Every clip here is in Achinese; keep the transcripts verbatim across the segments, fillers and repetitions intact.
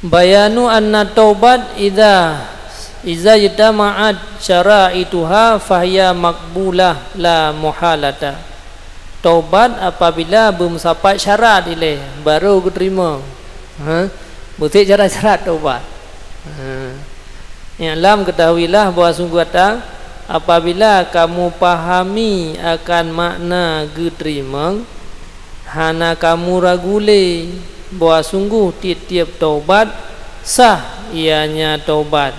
Bayanu anna taubat idza, idza ijtama'at syaraituha fahiya maqbulah la muhalata. Taubat apabila beumeusapat syarat ilée, baru geuteurimong. Ha? Beusét syarat-syarat taubat. Ha. I'lam, ketahuilah bahwa sungguh ata, apabila kamu pahami akan makna geuteurimong, hana kamu ragu lé bahwa sungguh tieb-tieb taubat sah ianya taubat,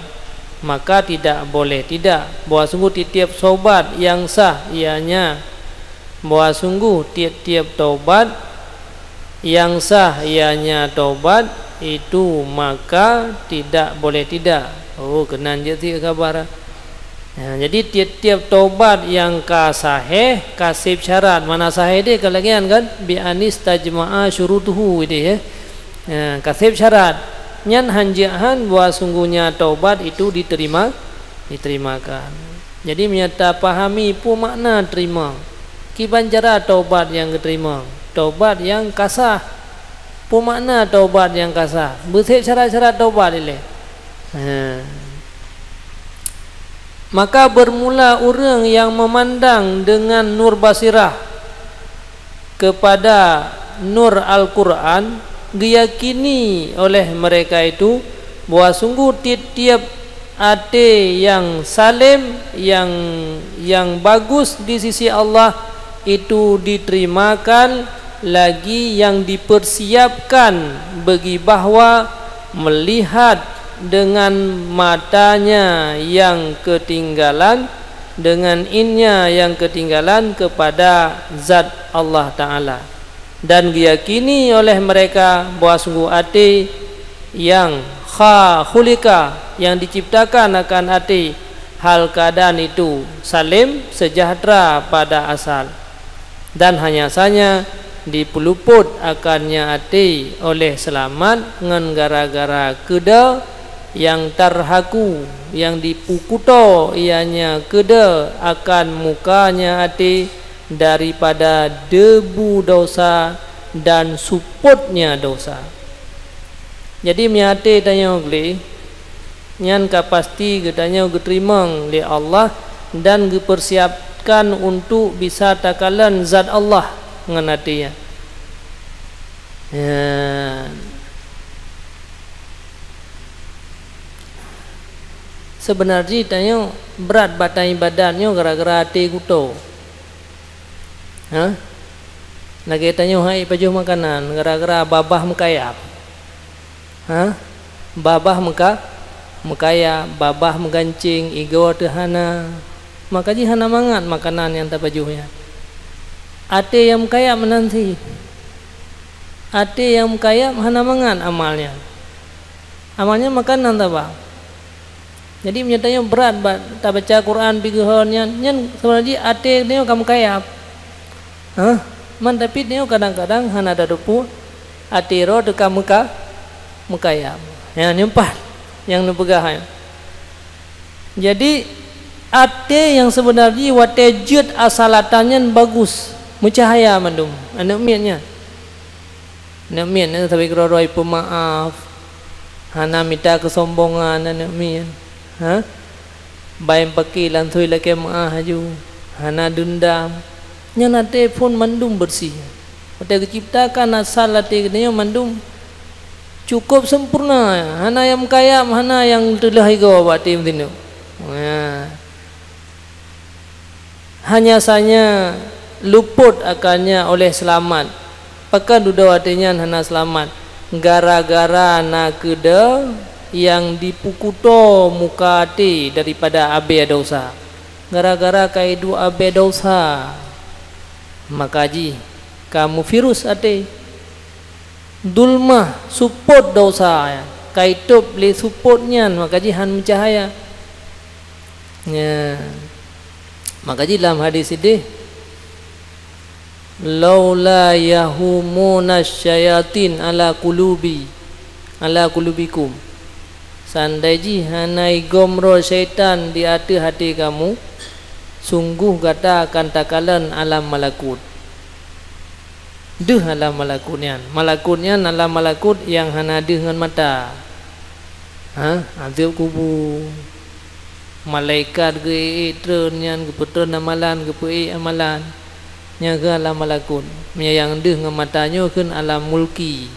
maka tidak boleh tidak, bahwa sungguh tieb-tieb taubat yang sah ianya, bahwa sungguh tieb-tieb taubat yang sah ianya taubat itu, maka tidak boleh tidak. Oh, keunan jeuet sit khabar. Ya, jadi tieb-tieb taubat nyang ka sahih, ka sép syarat. Mana sahih deh ka lagée nyan kan? Bi anis tajma'a syurutuhu deh, ya. Ya, ka sép syarat. Nyan hanjeuet han bahwa sungguhnya taubat itu diterima, diterimakan. Jadi meunyoe tapahami peue makna teurimong, kiban cara taubat nyang geuteurimong, taubat nyang ka sah. Peue makna taubat nyang ka sah? Beusét syarat-syarat taubat ilée. Ha. Maka bermula ureuëng nyang memandang dengan nur basirah kepada nur Al-Quran, geuyakini oleh mereka itu bahwa sungguh tieb-tieb até nyang salem, nyang, nyang bagus di sisi Allah itu diterimakan lagi nyang dipersiapkan bagi bahwa melihat dengan matanya yang ketinggalan, dengan innya yang ketinggalan kepada zat Allah Ta'ala. Dan geuyakini oleh mereka bahwa sungguh até nyang kha khulika, yang diciptakan akan até hal keadaan itu salem, sejahtera pada asal. Dan hanya sanya dipeulupot akannya até oleh seulamat ngon gara-gara keuda nyang tarhaku, nyang dipukuto ianya keuda akan mukanya até daripada debu dosa dan supotnya dosa. Jadi meunyoe até tanyoe gleh, nyan ka pasti geutanyoe geuteurimong lé Allah dan geupeursiapkan untuk bisa takalon zat Allah ngon até nyan. Ya. Seubeunarjih tanyoe brat bak taibadat nyoe gara-gara até kuto. Ha? Lagée tanyoe hai pajoh makanan gara-gara babah meukayap. Ha? Babah meuka-, meukayap, babah meugancéng, igoe teuh hana. Maka jih hana mangat makanan nyang tapajoh nyan. Até nyang meukayap meunan cit. Até nyang meukayap hana mangat amal nyan. Amal nyan makanan taba. Jadi meunyoe tanyoe brat bak tabaca Quran pih geuhon nyan, nyan seubeunarjih até tanyoe ka meukayap. Hah? Man tapi tanyoe kadang-kadang hana tateupeue até droe teuka meuka-, meukayap. Nyan nyoe paih nyang neupeugah nyan. Jadi até nyang seubeunarjih watée jeuet asalatan nyan bagus, meucahya mandum aneuëk miet nyan. Aneuëk miet nyan sabe keudroe-droe peumaaf, hana mita keusombongan aneuëk miet. Ha? Bai pake lansui lakée meuáh laju, hana deundam. Nyan até phon mandum beureuséh. Watée geuciptakan asal até geutanyoe mandum cukôp sempurna, hana nyang meukayap, hana nyang teuleuh igoe bak até meusineuk. Nah. Hanya sanya lupot akannya oleh seulamat. Pakon dudoe até nyan hana seulamat? Gara-gara na keuda nyang dipukuto muka até daripada abée dosa. Gara-gara ka iduek abée dosa, maka jih ka meuvirus até. Dulmah supot dosa, ka itôb lé supot nyan, maka jih han meucahya. Nya. Maka jih lam hadis sideh, "Laula yahumuna syayatin ala qulubi, ala qulubikum." Seundai jih hana igom roh syaitan di ateueh até kamoe, sunggoh gata akan takalon alam malakut. Deuh alam malakut nyan. Malakut nyan alam malakut nyang hana deuh ngon mata. Ha? Azab kubu. Malaikat geuék-ék treun nyan, geupeutreun amalan, geupeuék amalan. Nyan keuh alam malakut. Meunyoe nyang deuh ngon mata nyoe kheun alam mulki.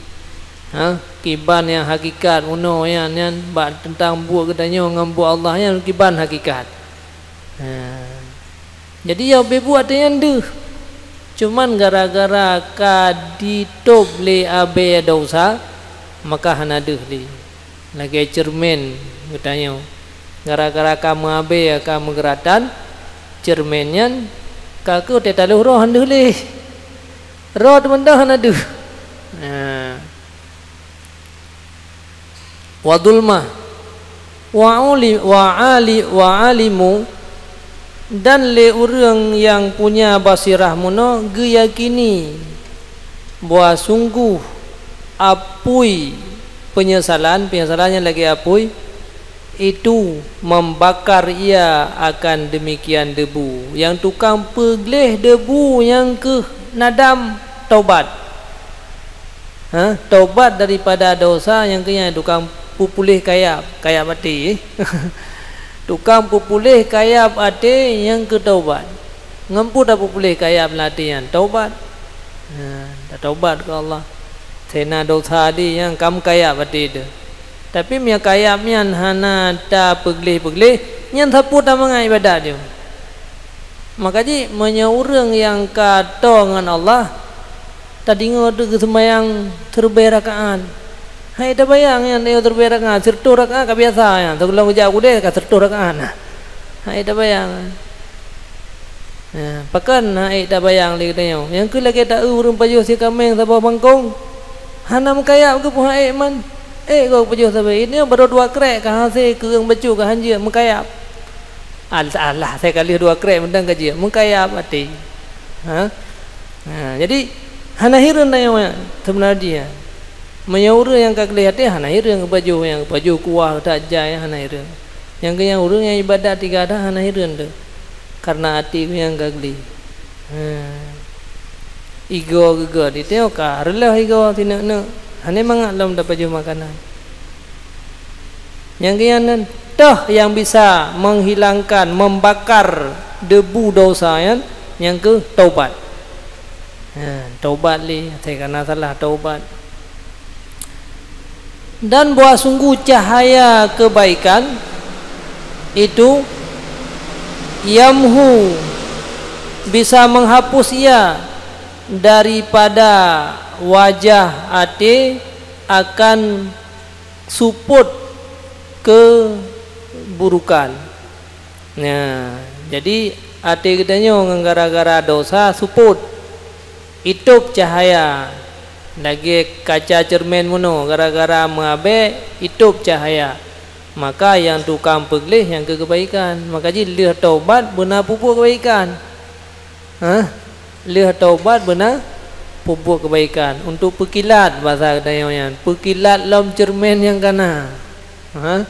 Ha? Kiban nyang hakikat, unoe nyan, nyan bak teuntang buet geutanyoe ngon buet Allah nyan kiban hakikat. Ha. Jadi, ya, beubuet watée nyan deuh. Cuman gara-gara ka ditôb lé abée desya, maka hana deuh lé. Lagée ceureumen geutanyoe. Gara-gara ka meuabée, ka meugeuratan, ceureumen nyan ka keuh watée taloh roh hana deuh lé. Roh teumantong hana deuh. Ha. Wa dhulmah. Wa uli-, wa ali-, wa alimu, dan lé ureuëng nyang punya basirah meunoe geuyakini bahwa sungguh apui penyesalan, penyesalan nyang lagée apui, itu membakar ia akan demikian debu. Nyang tukang peugleh debu nyang keuh nadam, taubat. Ha? Taubat daripada desya nyang keuh nyan tukang peupuléh kayab, kayab até. Tukang peupuléh kayab até nyang keuh taubat. Ngon peue tapeupuléh kayab lam até nyan? Taubat. Ha, tataubat keu Allah. Sena desya di nyang ka meukayab até teuh. Tapi meunyoe kayab nyan hana tapeugleh-peugleh, nyan sapeue tamangat ibadat jih? Maka jih, meunyoe ureuëng nyang ka toe ngon Allah, tadeungoe teuh geuseumbahyang siribée rakaat. Hai tabayang nyan, nyoe siribée rakaat, sireutôh rakaat ka biasa nyan, sigohlom geujak u keudée ka sireutôh rakaat. Hai tabayang. Nah, pakon hana ék tabayang lé geutanyoe? Nyang keuh lagée taeu ureuëng pajoh sie kaméng saboh bangkong, hana meukayab keuh peue hana ék man. Ék gob pajoh sabe, nyoe barô dua krek ka hase keureung bacut ka hanjeuet meukayab. Al-, alah, asai ka lheueh dua krek mantong ka jeuet, meukayab até. Ha? Ha, jadi hana hireuen tanyoe nyan, seubeuna jih nyan. Meunyoe ureuëng nyang ka gleh até hana hireuen keu pajoh, nyang pajoh kuah that jai hana hireuen. Nyang keuh nyan ureuëng nyang ibadat tiga that hana hireuen teuh. Karena até geuh nyang ka gleh. Ha. Igoe geugot, di tanyoe ka reuloh igoe sineuk-neuk, hana mangat lom tapajoh makanan. Nyang keuh nyan toh nyang bisa menghilangkan, membakar debu desya nyan, nyang keuh taubat. Ha, taubat lé, asai ka na salah taubat. Dan bahwa sungguh cahaya kebaikan itu yamhu, bisa menghapus ia daripada wajah até akan supot keburukan. Nah, jadi até geutanyoe ngon gara-gara desya supot. Itôb cahaya. Lagée kaca ceureumen meunoe, gara-gara meuabée, itôb cahaya. Maka nyang tukang peugleh nyang keu keubaikan. Maka jih lheueh taubat beuna peubuet keubaikan. Hah? Lheueh taubat beuna peubuet keubaikan. Untuk peukilat basa geutanyoe nyan. Peukilat lom ceureumen nyang ka na. Hah?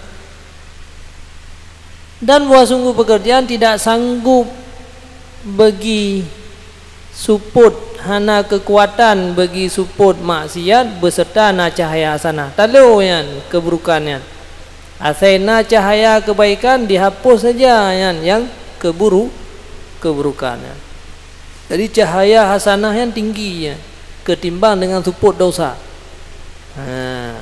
Dan bahwa sungguh pekerjaan tidak sanggup bagi supot, hana keukuatan bagi supot maksiat beserta na cahaya hasanah. Talo nyan keuburukan nyan. Asai na cahaya keubaikan dihapus saja nyan nyang keuburu-, keuburukan nyan. Jadi cahaya hasanah nyan tinggi nyan keutimbang dengan supot desya. Ha.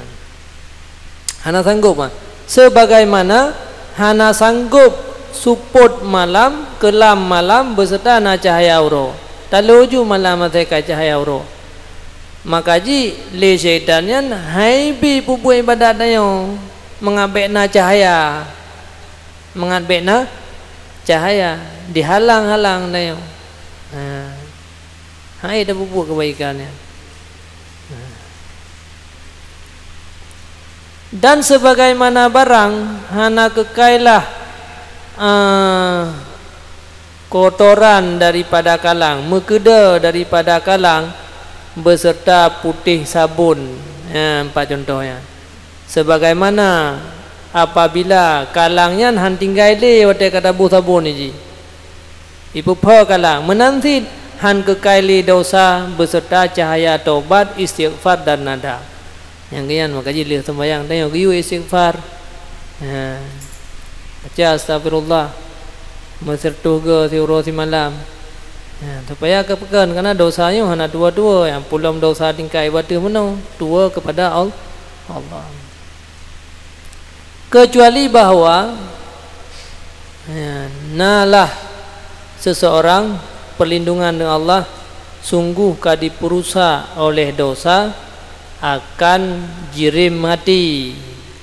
Hana sanggob, ha. Sebagaimana hana sanggob supot malam, keulam malam beserta na cahaya uroe. Talo ju malam asai ka cahaya uroe. Maka jih lé syaitan nyan hai bi peubuet ibadat tanyoe mangat bék na cahaya. Mangat bék na cahaya, dihalang-halang tanyoe. Ha. Hai tapeubuet keubaikan nyan. Dan sebagaimana barang hana keukailah, ah, kotoran daripada kalang, meukeudè daripada kalang, beserta putéh sabon. Nyan empat contoh nyan. Sebagaimana apabila kalang nyan han tinggai lé watée ka taboh sabon jih. Ipeupho kalang, meunan cit han keukai lé desya beserta cahaya taubat, istighfar dan nadam. Nyang keuh nyan maka jih lheueh seumbahyang tanyoe geuyue istighfar. Ha. Baca astagfirullah meusiratoh goe siuroe simalam. Ha, supaya keupeukon, karena dosa nyoe hana tuwo-tuwo, nyang pulom dosa tingkat bak ateueh meunoe, tuwo keupada Al-, Allah. Kecuali bahwa, ya, nalah seseorang perlindungan dengan Allah, sungguh ka diperusak oleh dosa, akan jirém maté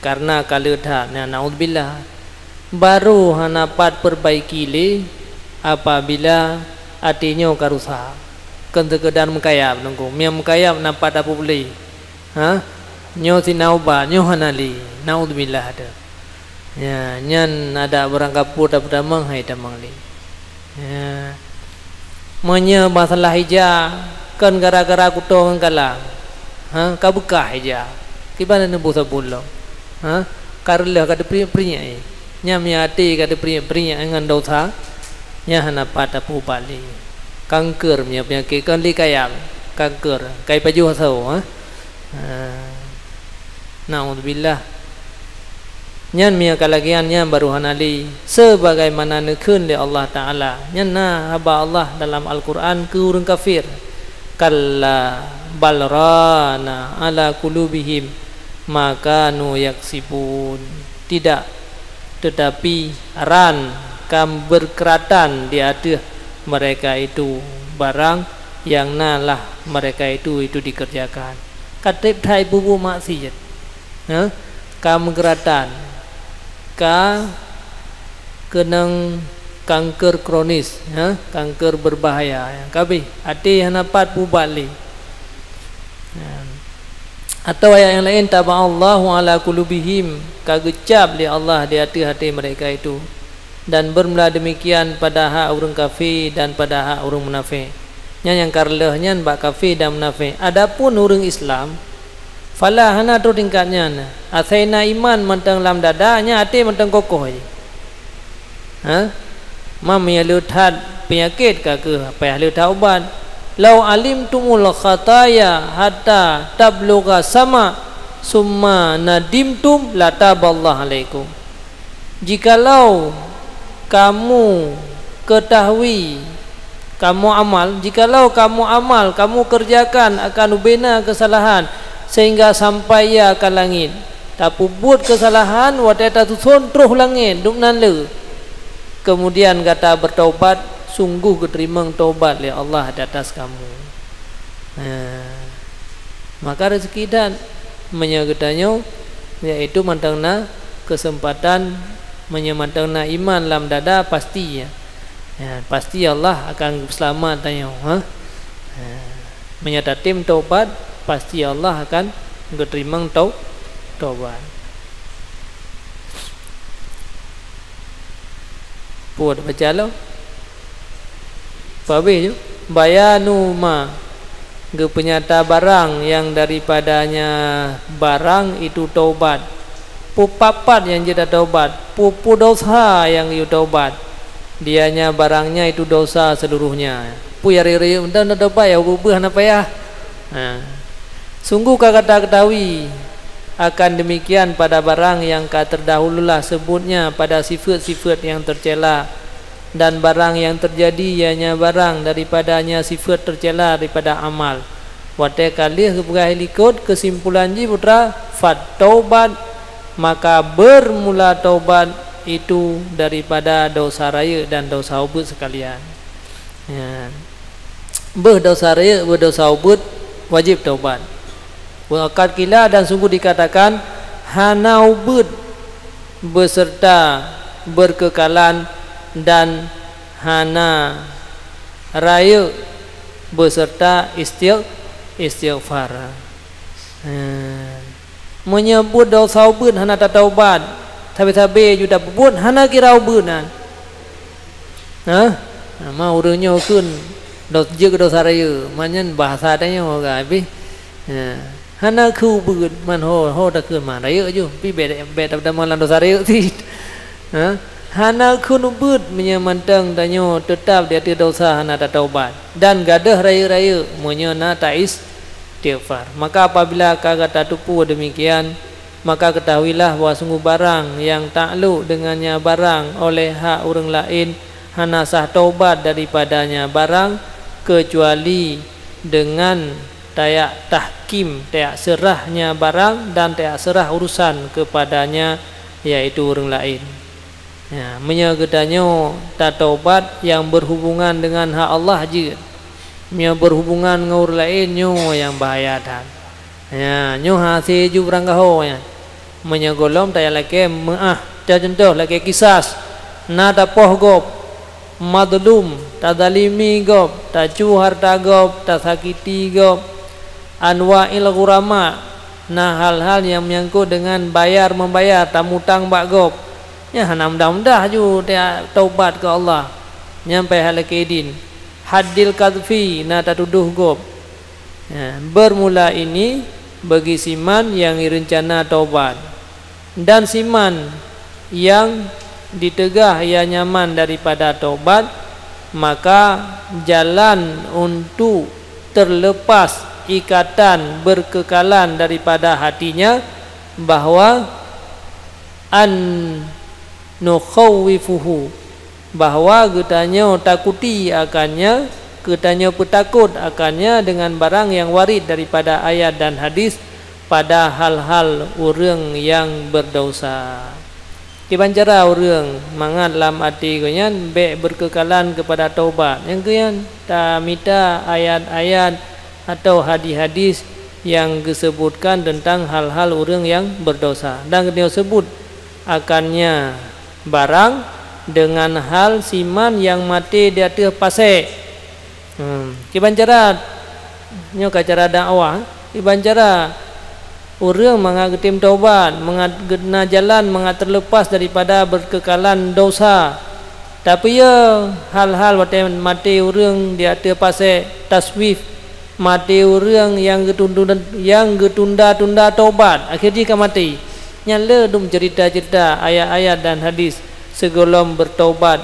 karena ka le that. Nah, naudzubillah. Baru hana pat perbaiki lé apabila até nyoe ka rusak. Kon seukeudar meukayab, Teungku. Meunyo meukayab na pat tapuléh. Ha? Nyoe sinoe ubat, nyoe hana lé. Naudzubillah teuh. Ya, nyan adak barangkapeue tapeutamong hai tamong lé. Ya. Meunyoe masalah ija, kon gara-gara kuto ngon kala. Ha, ka beukah ija. Kiban neubôh sabon lom. Ha, ka reuloh ka teupriek-priek, eh. Nyan meunyo até ka teupriek-priek ngon dosa, nyan hana pat tapeuubat lé. Kanker meunyo peunyakét kon lé kayab, kanker, kai pajoh asoe, ha. Ha. Naudzubillah. Nyan meunyo ka lagée nyan, nyan baru hana lé, sebagaimana neukheun lé Allah Taala. Nyan na haba Allah dalam Al-Qur'an keu ureuëng kafir, "Kalla bal rana ala qulubihim ma kanu yaksibun." Tidak, tetapi ran, ka berkeuratan di ateueh mereka itu barang nyang na lah mereka itu, itu dikerjakan. Ka treb that peubuet maksiet. Ha? Ka meugeuratan, ka keunong kanker kronis, ha? Kanker berbahaya. Nyang kabeh, até hana pat peuubat lé. Ha. Atau ayat nyang laén, "Taba'allahu ala qulubihim," ka geucab lé Allah di ateueh até mereka itu. Dan bermula demikian pada hak ureuëng kafé dan pada hak ureuëng munafék. Nyan nyang ka reuloh nyan bak kafé dan munafék. Adapun ureuëng Islam, fala, hana troh tingkat nyan. Asai na iman mantong lam dada, nyan até mantong kokoh jih. Ha? Mam nyang le that peunyakét ka kheueh payah le that ubat. "Lau alimtumul khataya hatta tablugha sama, summa nadimtum, lataballahu alaikum." Jikalau kamu ketahui, kamu amal, jikalau kamu amal, kamu kerjakan akan ubena kesalahan sehingga sampai ia ke langit, tapeubuet kesalahan watée tatuson troh langit, dum nan le. Kemudian gata bertaubat, sungguh geuteurimong taubat lé Allah di atas kamu. Nah, maka rezeki that meunyoe geutanyoe, yaitu mantong na keuseumpatan, meunyoe mantong na iman lam dada, pasti, ya. Ya, pasti Allah akan geuseulamat tanyoe, ha? Ya. Meunyoe tatem taubat, pasti Allah akan geuteurimong tau-, taubat. Peue baca lom? Pabeh ju. Bayanu ma, geupeunyata barang nyang daripadanya barang itu taubat. Peue pat-pat nyang jeuet tataubat, peue-peue desya nyang geuyue taubat. Dianya barangnya itu desya seluruhnya. Peue nyang rayeuk-rayeuk mantong tataubat, nyang beuh-beuh hana payah. Ha. Sungguh ka gata keutahui, akan demikian pada barang nyang ka terdahululah sebutnya pada sifeut-sifeut nyang teucela, dan barang nyang teujadi ianya barang daripadanya sifeut teucela daripada amal. Watée ka lheueh geupeugah likot, keusimpulan jih putra, "Fataubat," maka bermula taubat itu daripada desya rayeuk dan desya ubit sekalian. Ya. Beuh desya rayeuk, beuh desya ubit, wajéb taubat. Wa qad qila, dan sungguh dikatakan, hana ubit beserta berkekalan dan hana rayeuk beserta istiq-, istighfar. Hmm. Meunyoe buet desya ubit hana tataubat, sabe-sabe ju tapeubuet hana kira ubit nyan. Hah? Nama ureuëng nyoe kheun dos-, jeuet keu desya rayeuk, meunan bahasa tanyoe ka habéh. Ha. Hana kheun ubit, man ho, ho takheun man rayeuk ju, pi bék, bék tamong lam desya rayeuk cit. Ha? Hana kheun ubit meunyoe mantong tanyoe teutap di ateueh desya hana tataubat, dan gadôh rayeuk-rayeuk meunyoe na taistighfar. Maka apabila ka gata teupeue demikian, Maka ketahuilah bahwa sungguh barang nyang taklok deungon nyan barang oleh hak ureuëng laén hana sah tobat daripada nyan barang, keucuali deungon tajak tahkim, tajak seurah nyan barang dan tajak seurah urusan keupada nyan, yaitu ureuëng laén. Ya, meunyoe geutanyoe tatobat nyang berhubungan deungon hak Allah jeuet, meunyoe berhubungan ngon ureuëng laén, nyoe nyang bahaya that. Ya, nyoe hase ju beurangkaho nyan. Meunyoe gohlom tajak lakée meuáh, contoh lakée kisas, na tapoh gob, madlum, tazalimi gob, tacu hareuta gob, tasakiti gob, anwa'il ghurama, na hal-hal nyang meunyangkot deungon bayar-membayar, tamutang bak gob. Nyan hana mudah-mudah ju ta-, taubat keu Allah. Nyan payah lakée idin. Haddil qadzfi, na tatudoh gob. Ya, bermula ini bagi siman nyang reuncana taubat. Dan siman nyang diteugah ia nyaman daripada taubat, maka jalan untuk terlepas ikatan berkekalan daripada hatinya, bahwa an nukhawwifuhu, bahwa geutanyoe takuti akan nyan, geutanyoe peutakot akan nyan deungon barang nyang warid daripada ayat dan hadis pada hal-hal ureuëng nyang beudesya. Kiban cara ureuëng mangat lam até geuhnyan bék beukeukalan keupada taubat, nyang keuh nyan tamita ayat-ayat atawa hadis-hadis nyang geuseubutkan teuntang hal-hal ureuëng nyang beudesya, dan geutanyoe seubut akan nyan barang deungon hal siman nyang maté di ateueh pasék. Hmm. Kiban cara, nyoe ka cara dakwah, kiban cara ureuëng mangat geutem taubat, mangat geu-, na jalan mangat terlepas daripada beukeukalan desya. Tapi ya, hal-hal watée maté ureuëng di ateueh pasék, taswif, maté ureuëng nyang geutunda-, nyang geutunda-tunda taubat, akhé jih ka maté. Nyan le dum ceurita-ceurita ayat-ayat dan hadis sigohlom beutaubat,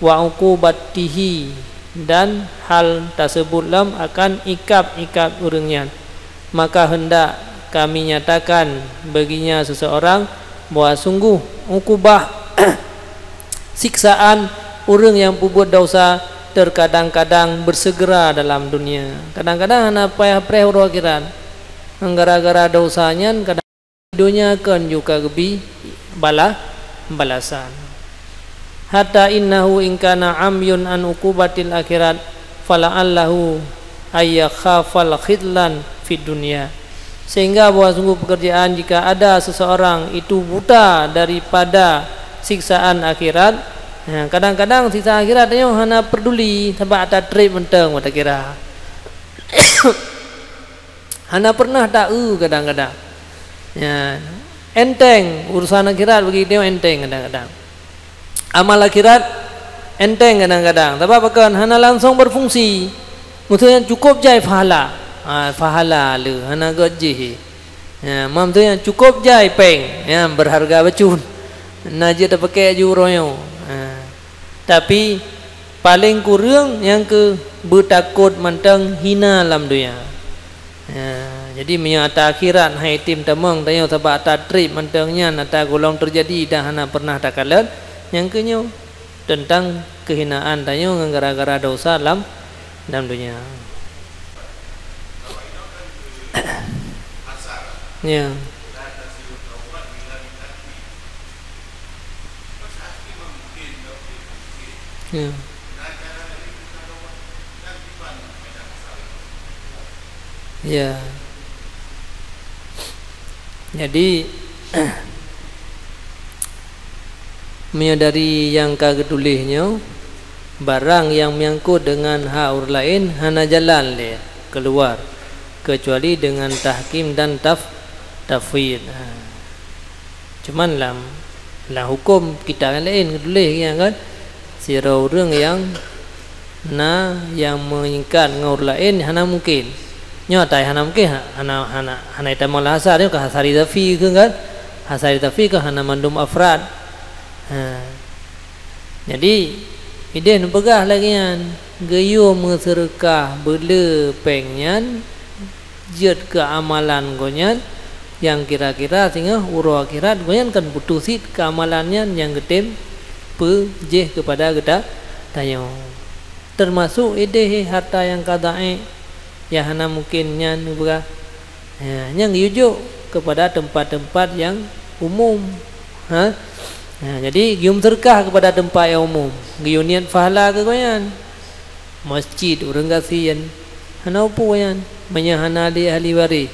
wa uqubatihi, dan hal taseubut lom akan ikab-ikab ureuëng nyan. Maka heundak kami nyatakan bagi nyan seuseurang bahwa sungguh ukubah siksaan ureuëng nyang peubuet desya teukadang-kadang beuseugera dalam dunia. Kadang-kadang hana payah preh uroe akhirat. Gara-gara desya nyan kadang donya kon ju ka geubi bala-, balasan. Hatta innahu in kana amyun an uqubatil akhirat, fala'allahu ayyakhafal khidlan fid dunya. Sehingga bahwa sungguh pekerjaan jika ada seseorang itu buta daripada siksaan akhirat, ya, kadang-kadang siksaan akhirat nyoe hana peduli, sabab ata treb mantong, mata kira. Hana pernah ta-eu kadang-kadang. Ya, enteng urusan akhirat bagi dia enteng kadang-kadang. Amal akhirat enteng kadang-kadang. Sabab pakon hana langsung berfungsi. Maksudnya cukup jai pahala. Ha, pahala le, hana gét jih. Ya, maksudnya cukup jai péng, ya, berharga bacut. Na jeuet tapakée ju uroe nyoe. Ha. Tapi paléng kureueng nyang keu beutakot mantong hina lam donya. Ya, jadi meunyoe ata akhirat hai tem tamong tanyoe sabab ata treb mantong nyan ata gohlom teujadi dan hana pernah takalon, nyang keu nyoe teuntang keuhinaan tanyoe ngon gara-gara desya lam, lam donya. Ya. Ya. Ya. Jadi, meunyoe dari nyang ka geutuléh nyoe, barang nyang meunyangkot deungon hak ureuëng laén hana jalan lé keuluwar, keucuali deungon tahkim dan taf-, tafwid. Ha. Cuman lam, lam huköm kitab nyang laén geutuléh nyan kan, sidroe ureuëng nyang na nyang meungikat ngon ureuëng laén hana mungken. Nyoe ata hana mungken, ha-, hana, hana, hana itamong lam hasar, nyoe ka hasar idafi keuh kan? Hasar idafi keuh hana mandum afrad. Ha. Jadi, ideh neupeugah lagée nyan, geuyue meuseudeukah beulé péng nyan jeuet keu amalan gobnyan, Nyang kira-kira singoh uroe akhirat, gobnyan kan butuh cit keuamalan nyan nyang geutem peujéh keupada geuta-, tanyoe. Teumasuk idéh harta nyang ka dhaék, nyang hana mungken nyan geupeugah. Ha, nyan geuyue jok keupada teumpat-teumpat nyang umum. Ha? Ha, jadi geuyue meuseudeukah keupada teumpat nyang umum, geuyue niet pahala keu gobnyan. Masjid ureuëng gasien, hana peue nyan, meunyoe hana lé ahli waréh.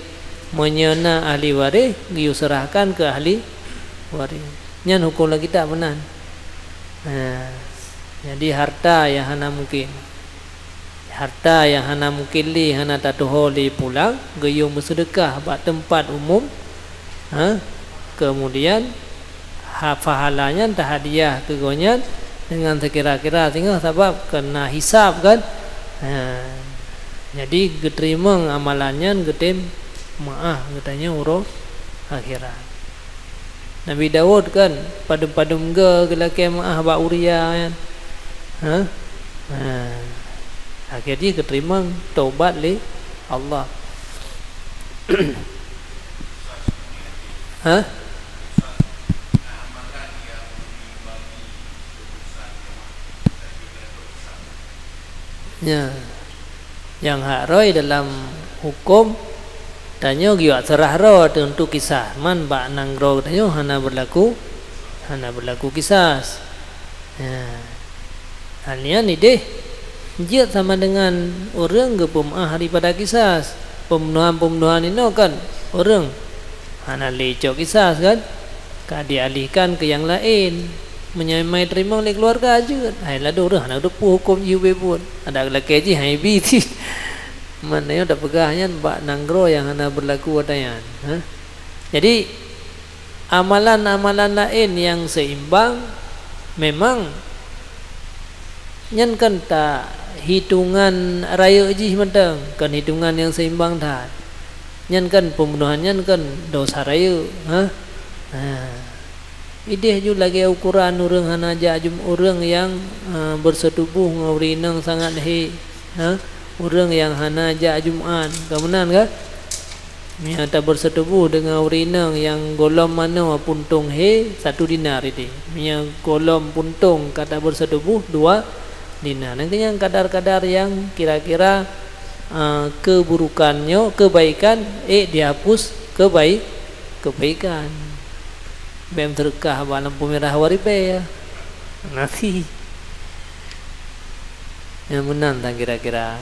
Meunyoe na ahli waréh, geuyue seurahkan keu ahli waréh. Nyan huköm lagée kitab meunan. Ha, jadi harta nyang hana mungken. Harta nyang hana mungken lé, hana tatuho lé pulang, geuyue meuseudeukah bak teumpat umum, ha, keumudian ha-, pahala nyan tahadiah keu gobnyan deungon seukira-kira singoh sabab keu na hisab kan. Ha, jadi geuteurimong amalan nyan geutem meuáh geutanyoe uroe akhirat. Nabi Daud kan padum-padum goe geulakée meuáh bak Uria nyan. Ha? Ha. Akhé jih geuteurimong tobat lé Allah. Ha? Ya. Nyang hak rhoi dalam huköm tanyoe geuyue seurah droe teuh untuk kisas, man bak nanggroe tanyoe hana beulaku, hana beulaku kisas. Ya. Hal nyan idéh jeuet sama dengan ureuëng geupeumeuáh daripada kisas. Peumeunohan-peumeunohan inoe kan ureuëng hana lé cok kisas kan, ka dialihkan keu nyang laén. Meunyoe mai teurimong lé keuluwarga jeuet, hai ladôm ureuëng hana geuteupeue huköm jih ubé buet. Adak lakée jih hai bi cit. Meunyoe tapeugah nyan bak nanggroe nyang hana beulaku ata nyan. Ha? Jadi amalan-amalan laén nyang seimbang memang nyan kan ta hitongan rayeuk jih mantong, kon hitongan nyang seimbang that. Nyan kan peumeunohan nyan kan dosa rayeuk, ha? Ha. Idéh ju lagée ukoran ureuëng hana jak jum-, ureuëng nyang, eh, beuseutuboh ngon ureuëng inong sangat hé, ha? Ureuëng nyang hana jak Jumat, ka meunan ka? Meunyoe tabeuseutuboh deungon ureuëng inong nyang gohlom manoe puntông hé, satu dinar idéh. Meunyoe gohlom puntông ka tabeuseutuboh, dua dinar. Nyan keuh nyang kadar-kadar nyang kira-kira, ah, keuburukan nyoe, keubaikan, ék dihapus kebai-, keubaikan. Bèk meuseudeukah bak lampu mirah dua ribèe, ya. Nasi. Nyang meunan tan kira-kira.